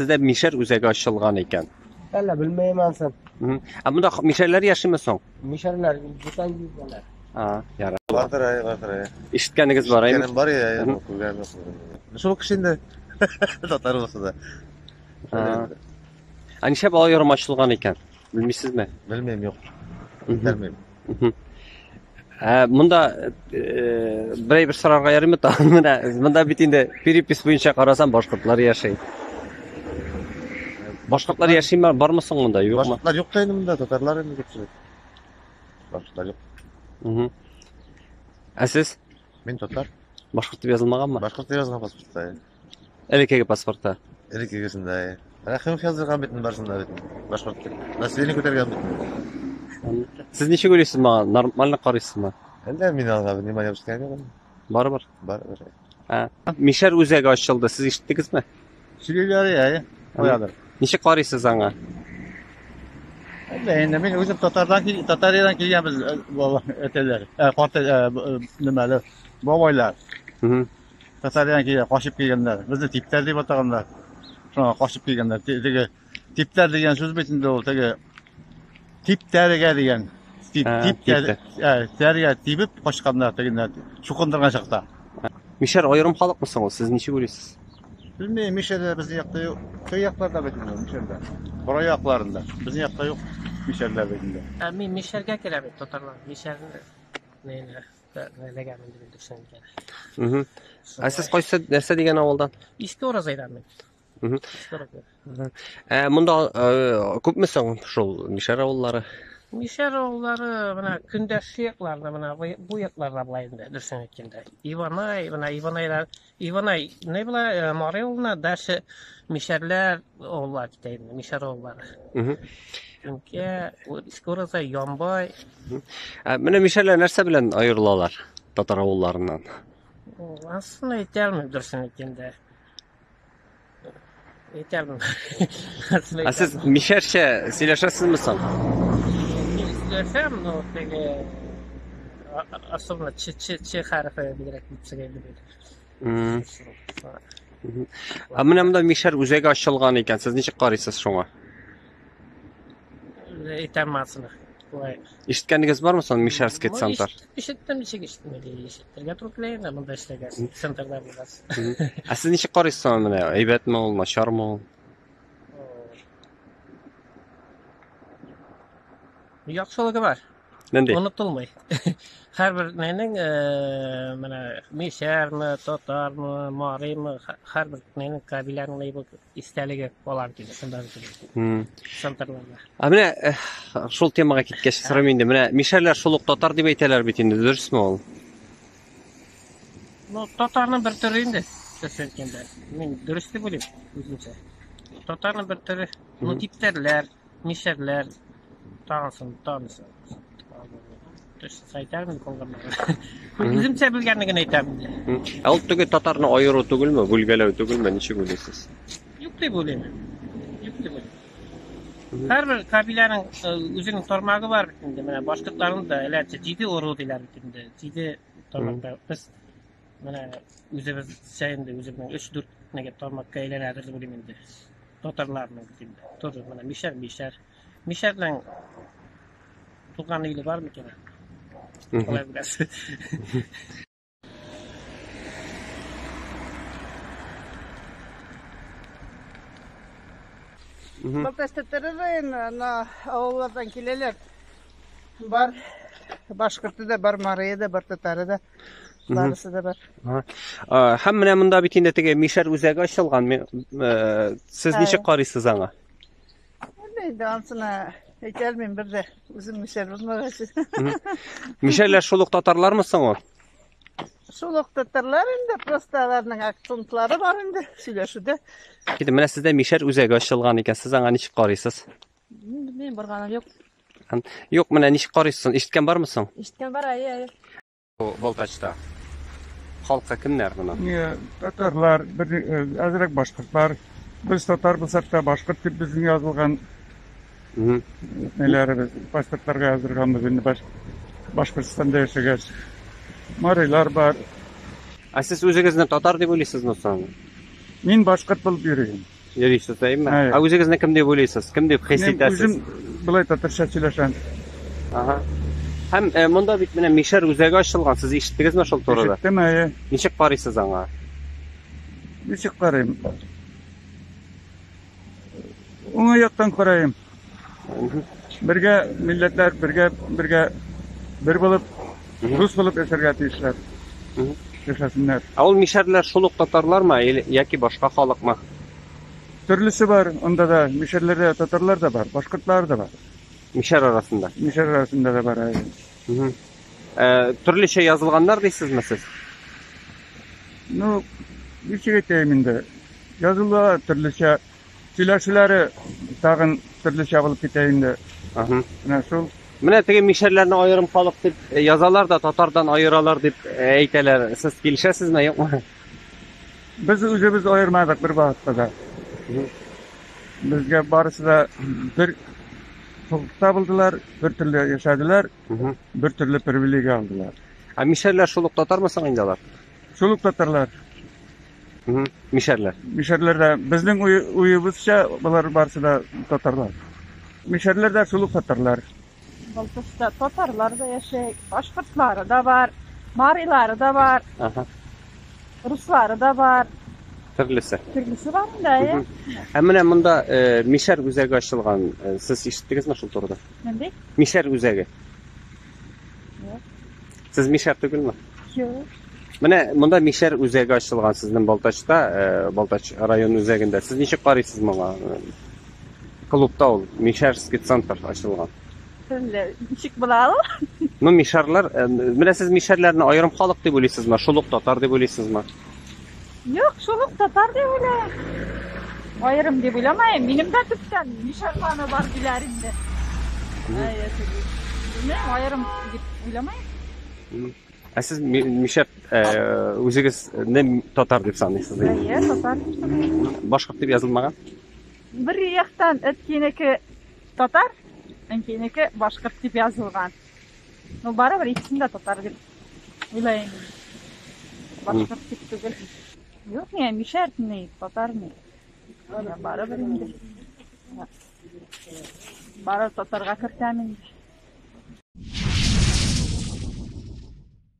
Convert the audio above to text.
Сездә Мишәр үзәге ачылган икән. Әллә белмәйм ансын. Ә монда мишәрләр яшиме соң? Мишәрләр бүтән җирдәләр. А, ярар. Бардыр, әй, бардыр, әй. Ишеткәнегез бар, әйме? Ишеткәнем бар, әй, әй, күргәнем юк. Шул кеше инде. Татар булса да. Ә нишләп аерым ачылган икән? Белмисезме? Белмим, юк. Белмим. Ә, монда э, берәй бер сорарга ярыймы тагын? Менә монда бит инде перепись буенча карасам, башкортлар яши. Башкортлар яшиме, бармы соң монда, юкмы? Башкортлар юк та инде монда, татарлар инде күпчелек. Башкортлар юк. Ә сез? Мин татар. Башкорт дип язылмаганмы? Башкорт дип язылган паспортта. Элеккеге паспортта. Элеккегесендә. Рәхимов яздырган бит барысында бит. Башкорт дип. Население күтәргән бит. Сез ничек уйлыйсыз моңа? Нормально карыйсызмы? Әллә мин аңа внимание үскән юк. Барыбер. Барыбер. Ә, Мишәр үзәге ачылды. Сез ишеттегезме? Сөйлиләр я, куядыр. Ничек карыйсыз аңа? Әллә инде мин үзем татардан Татариядан килгәнбез, баба әтәләр, карт нимәле, бабайлар. Татариядан килгән, качып килгәннәр. Безне типтәр дип атаганнар. Шуңа качып килгәннәр. Теге типтәр дигән сүз бит инде ул теге типтәргә дигән. Тип, типтәр, тәргә тибеп качканнар тегеннән, чукындырган чакта. Мишәр аерым халыкмы соң ул? Сез ничек уйлыйсыз? Белмим, мишәрләр безнең якта юк. Теге якларда бит инде мишәрләр. Борай якларында. Безнең якта юк мишәрләр бит инде. Ә мин мишәргә керәм бит, татарлар. Мишәрне нәйне эләгәм инде мин дөресен әйткәндә. Ә сез кайсы нәрсә дигән авылдан? Иске Уразайдан мин. Иске Уразай. Ә монда күпме соң шул мишәр авыллары? Мишәр авыллары менә көндәш якларда, менә бу якларда була инде, дөресен әйткәндә. Иванай, менә Иванайлар, Иванай не була, Мари авылына дальше мишәрләр авыллар китә инде, мишәр авыллары. Түнкә, Иске Уразай, Ямбай. Ә менә мишәрләр нәрсә белән аерылалар татар авылларыннан? Асын әйтә алмыйм, дөресен әйткәндә. Әйтә алмыйм. Ә сез мишәрчә сөйләшәсезме соң? Мин сөйләшәм, но теге особенно ч ч ч хәрефе бигрәк күп чыга инде бит. Ә менә монда мишәр үзәге ачылган икән, сез ничек карыйсыз шуңа? Әйтәм асын. Шулай. Ишеткәнегез бармы соң Мишәрский центр? Ишеттем, ничек ишетмәде, ишетергә туры килә инде монда эшләгәч, центрда булгач. Ә сез ничек карыйсыз соң менә, әйбәтме ул, начармы ул? Яхшылыгы бар. Нинди? Онытылмый. Һәрбер нәнең, менә мишәрме, татармы, марыймы, һәрбер нәнең кабиләнең истәлеге кала бит инде шунда центрларда. Ә менә шул темага киткәч сорыйм инде, менә мишәрләр шул ук татар дип әйтәләр бит инде, дөресме ул? Ну, татарның бер төре инде, дөрес әйткәндә. Мин дөрес дип уйлыйм үземчә. Татарның бер төре, ну, типтәрләр, мишәрләр, тагын тагын әйтәм калганнары. Үземчә белгәнне генә әйтәм инде. Ә ул теге татарны аеру түгелме, бүлгәләү түгелме, ничек уйлыйсыз? Юк дип уйлыйм. Юк дип уйлыйм. Һәрбер кабиләнең үзенең тармагы бар бит инде. Менә башкортларның да әләтчә җиде ыру диләр бит инде. Җиде тармакта. Без менә үзебезчә инде үзебезнең 3-4 нәгә тармакка әйләнәдер дип уйлыйм инде. Татарларның бит инде. Тоже менә мишәр, мишәр. Мишәрнең туган иле бар микән? Алай беләсез. Балтачта Тәре районы, ана авыллардан киләләр. Бар башкорты да бар, мария да бар, татары да. Барысы да бар. Һәм менә монда бит инде теге Мишәр үзәге ачылган. Сез ничек карыйсыз аңа? Әллә инде ансына әйтә алмыйм бер дә. Үзем мишәр булмагач. Мишәрләр шул ук татарлармы соң ул? Шул ук татарлар инде, просто аларның акцентлары бар инде сөйләшүдә. Инде менә сездә Мишәр үзәге ачылган икән, сез аңа ничек карыйсыз? Белмим, барганым юк. Юк, менә ничек карыйсыз? Ишеткән бармы соң? Ишеткән бар, әйе, әйе. Балтачта халкы кемнәр моның? Татарлар, бер әзрәк башкортлар. Без татар булсак та башкорт дип безнең язылган нәләребез, паспортларга яздырганбыз инде баш, Башкортстанда яшәгәч. Марилар бар. Ә сез үзегезне татар дип уйлыйсызмы соң? Мин башкорт булып йөрим. Йөрисез, әйме? Әйе. Ә үзегезне кем дип уйлыйсыз? Кем дип хис Мин итәсез? үзем болай татарча сөйләшәм. Ага. Һәм э, монда бит менә Мишәр үзәге ачылган. Сез ишеттегезме шул турыда? Ишеттем, әйе. Ничек карыйсыз аңа? Ничек карыйм? Уңай яктан карыйм. Бергә милләтләр бергә бергә бер булып, дус булып яшәргә тиешләр. Яшәсеннәр. Ә ул мишәрләр шул ук татарлармы или яки башка халыкмы? Төрлесе бар, анда да мишәрләрдә татарлар да бар, башкортлар да бар. Мишәр арасында. Мишәр арасында да бар. Әйе. Э, төрлечә язылганнар дисезме сез? Ну, ничек әйтәем инде? Языла төрлечә, сөйләшүләре тагын төрлечә булып китә инде. Ага. Менә шул. Менә теге мишәрләрне аерым халык дип э, язалар да татардан аералар дип э, әйтәләр. Сез килешәсезме, юкмы? Без үзебез аермадык бер вакытта да. Безгә барысы да бер хокукта булдылар, бер төрле яшәделәр, бер төрле привилегия алдылар. Ә мишәрләр шул ук татармы соң инде алар? Шул ук татарлар. Мишәрләр. Мишәрләр дә безнең уебызча болар барысы да татарлар. Мишәрләр дә шул ук татарлар. Балтачта татарлар да яшәй, башкортлары да бар, марилары да бар, Ага. руслары да бар. Төрлесе. Төрлесе бар инде, әйе. Ә менә монда э, Мишәр үзәге ачылган. Э, Сез ишеттегезме шул турыда? Нинди? Мишәр үзәге. Юк. Сез мишәр түгелме? Юк. Менә монда Мишәр үзәге ачылган сезнең Балтачта, э, Балтач район үзәгендә. Сез ничек карыйсыз моңа? Клубта ул Мишәрский центр ачылган. Төрле. Ничек була ул? Ну, мишәрләр, э, менә сез мишәрләрне аерым халык дип уйлыйсызмы? Шул ук татар дип уйлыйсызмы? Юк, шул ук татар дип уйлыйм. Аерым дип уйламыйм. Минем дә төптән мишәрланы бар диләр инде. Әйе, теге. Белмим, аерым дип уйламыйм. Ә сез мишәр э, үзегезне татар дип саныйсыз? Әйе, татар дип саныйм. Башкорт дип язылмаган? Бер яктан әткәйнеке татар, әнкәйнеке башкорт дип язылган. Ну, барыбер икесен дә татар дип уйлыйм. Башкорт дип түгел. Юк, не, мишәр ни, татар ни. Барыбер инде. Барыбер татарга кертәм инде.